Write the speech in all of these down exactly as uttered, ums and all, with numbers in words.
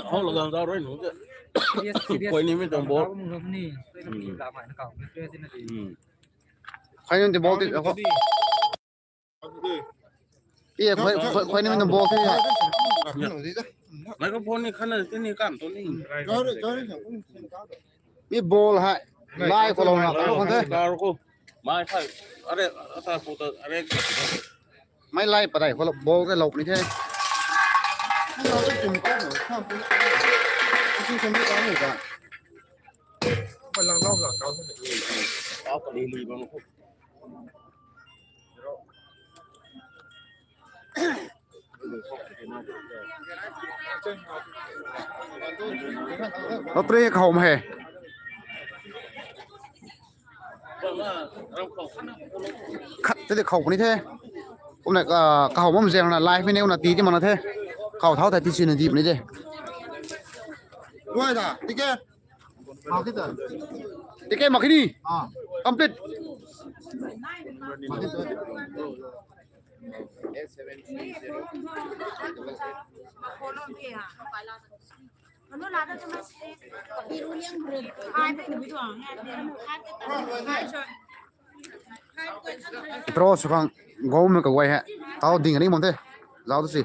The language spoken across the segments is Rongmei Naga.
Hau la gang zau rui nu te. Koi ni mi tuang ball. Koi ni mi tuang ball te. Ye, koi, koi, koi ni mi tuang ball te. Microphone ni khan na te ni kan tu ni. Mi ball hei. Lai khou lou na, khou te. Mai khai, are, ata pu ta, are. Mai lai patai khou lou, ball te lou ni the. Lottery khou ma he. Khat te de khou puni the. Kumna, ah, khou bam ziang na live ni na ti ti mana the. Khou thau ta ti si na di puni de. Wai da, ticket. Ticket mak kini. Ah. Complete. Draw sw khang gou mei kaguay he. Tau ding ni mon the. Zau tu si.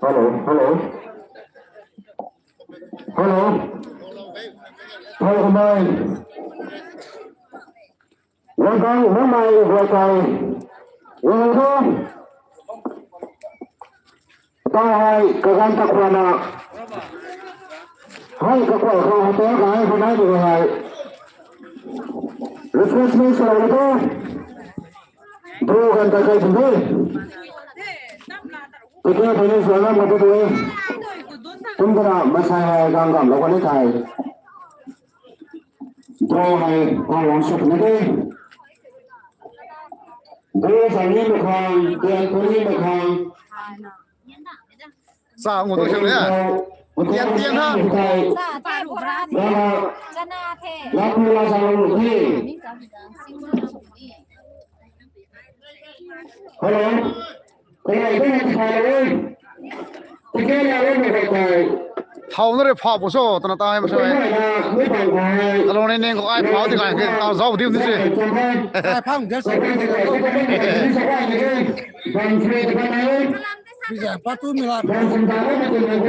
Hello, hello. Hello. Hello, mai. Wangkang, wangmei, wangkai. Wangkang. Tau hei, kaganv kakhwan na. Hei, kakhwan khou hotel ka hei, hei, hei, hei. Refreshment salou na tu. Bro, ganv ta kai bun de. Ticket finish salou na tu tu. Kum tana, masai hei, gang gamlou kan ni thei. Draw hei, khou lou sw na de. Draw sa ni makhang, tian puni makhang. Sa ngu tu siang le. Tian tian ha. Sa the, bra the. Chana the. Hello. Thau na re pha bo so, tana ta hai ma se. Along ne neng khou ai pha di kai ke, ta zau di di se. Ai pha de se.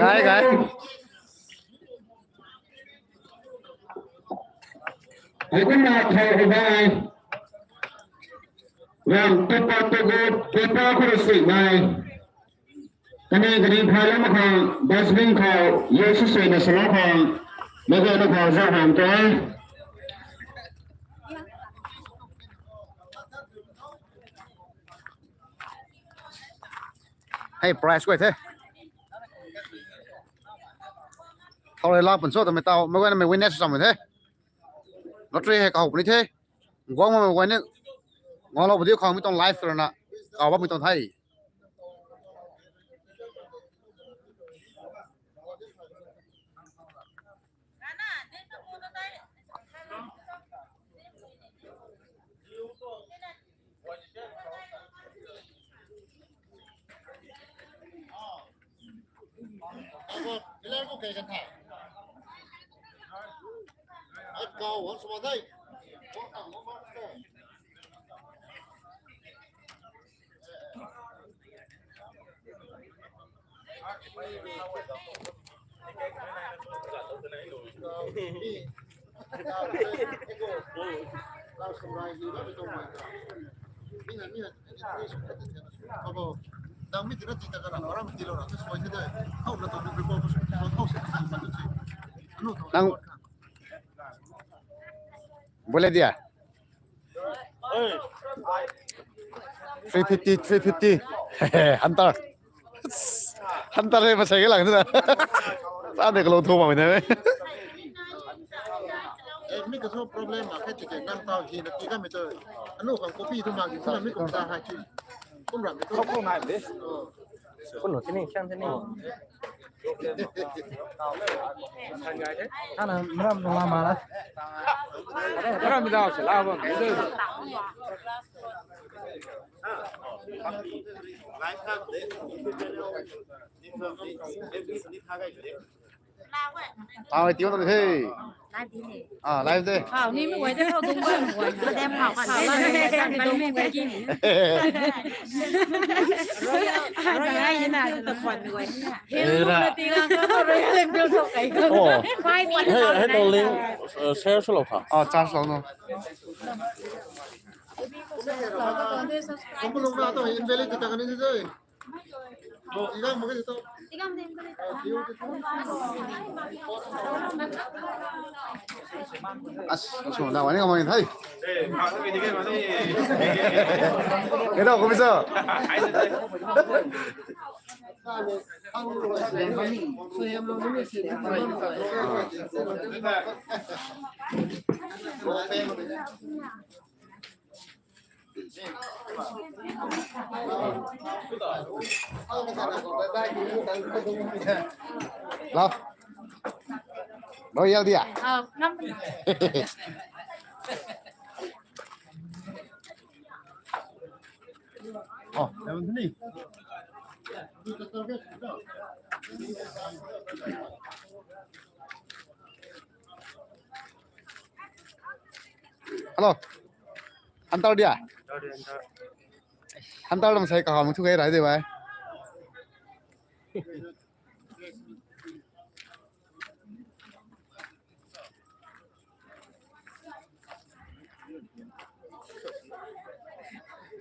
Gai, gai. Hei kumna thau hei bai. Ram tupa tugu tupa khou sui nai. Kani kani phai lam khang dustbin khou ye sui sui na salou khang. Mega na khou zau ham tu. Hei prize guay the. Thau rui la pun cho twmei tau, mei guayna mei witness sw cham the. Lottery hei kahow puni the. Guang mei guayna guanglou puni khang mi tuang live rana kaw bammei tuang the. Nang bole dia? Three fifty, three fifty. Hunter. Hunter hei masei ke lang na. Sa de kalou thu ma na. Eh, mi ka thu problem ma, khe ti ke nang tau hi na ti ka mi to. Anu khang copy thu ma ki thu na mi kum ta hai ki. Kum ram mi to. Khou khou nai de. Oh. Kun lo tini, siang tini. Ana mram mama la. Mram dao se la bam. Tao tiu tang the. Live de. Ah, live de. Hau ni mi wai de, hau dung bam wai. Madam hau kan. Hau la ni san ni dung bam ki ni. Royal, Royal Enfield ta kwan mi wai. Eh, ra. Royal Enfield thok kai ko. Oh. Five minutes. Hey, hey, no link, uh, share sw lou kha. Ah, charge lou no. Kamu lou na to invalid ta kan ni de. As, so na wani kamang thai. Kena ko bisa. Lo. Lo yau dia. Oh, ngam. Oh, ngam ni. Hello. Hunter dia? Hunter, hunter. Hunter lam sai kaham thu kai rai de bai.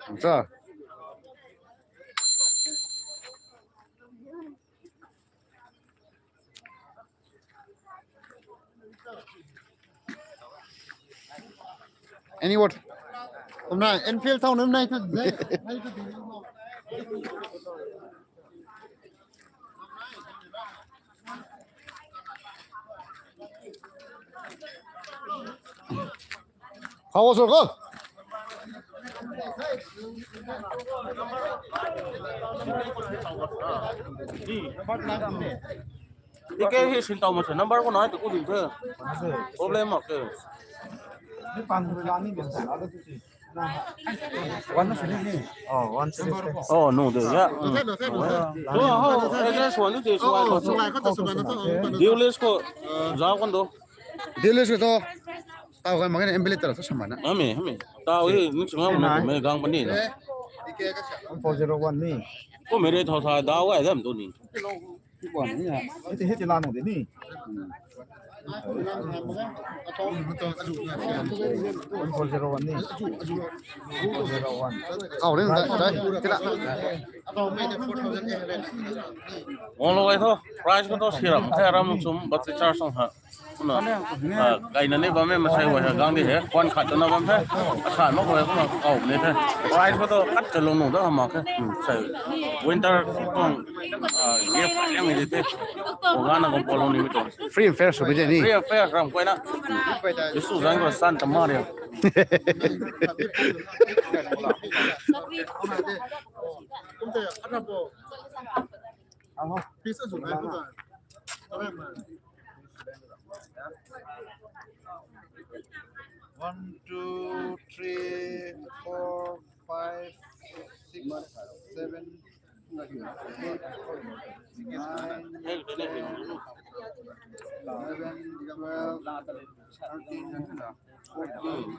Hunter. Any word? Kumna Enfield thau nunc nai thu zai. How was your goal? Ike hi sin tau ma se number ko nai tu ku ding the. Problem mak ke. One to finish ni. Oh, one to finish. Oh, no, de ya. Oh, oh, address one to this one. Dealers ko zao kan do. Dealers ko to. Tau kan makan embelit tara to samana. Ami, ami. Tau hi ni chunga na me gang pani na. One four zero one ni. Ko mere thau tha dau ai dam tu ni. Hei ti, hei ti la nung de ni. One four zero one ni. Four zero one. Kau rin dai, dai, kina. Wang lo ai tho, price ko to siram, the ram chum, but the charge song ha. Kuna, ah, kaina ni bam e, masai wai ha gang di he. Kwan khat na bam the. Asan mak wai kuna kau ni the. Price ko to kat chalung nung da hama ke. Hmm, sai. Winter kong, ah, ye pa yang ni the. Ko gana ko polo ni mi to. Free and fair sw bi de ni. Free and fair ram koi na. Isu zang ko san ta ma de. Kumte, ana po. Aha. Pisa su nai puta. Tore man. One, two, three, four, five, six, seven, eight, nine, ten, eleven, twelve, thirteen, fourteen,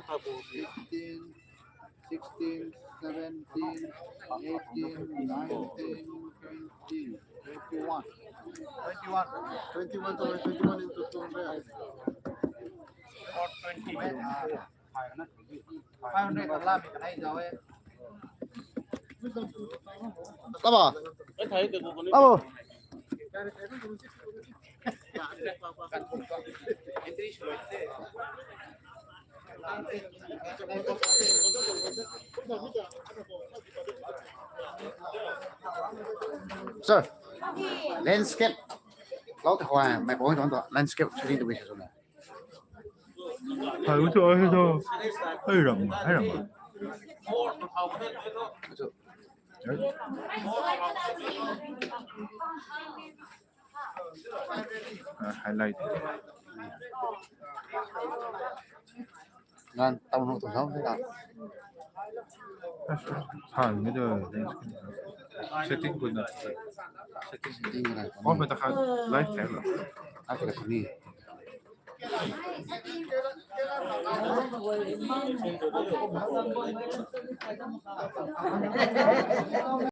fifteen, sixteen, seventeen, eighteen, nineteen, twenty, twenty-one. Twenty-one, twenty-one into two hundred. Four twenty. Five hundred ka la mi ka nai zau e. Taba. Abo. Sir, landscape. Lau te hua, mai poi tuang tu landscape shooting tu bi sa suna. Hai, utu, hai, tu. Hai, ram, hai, ram. Right? Uh, highlight. Gan tau nu tu sao te da. That's right. Fine, we do it. Setting good enough. Setting. Setting good enough. Oh, but the live tag. After the ni.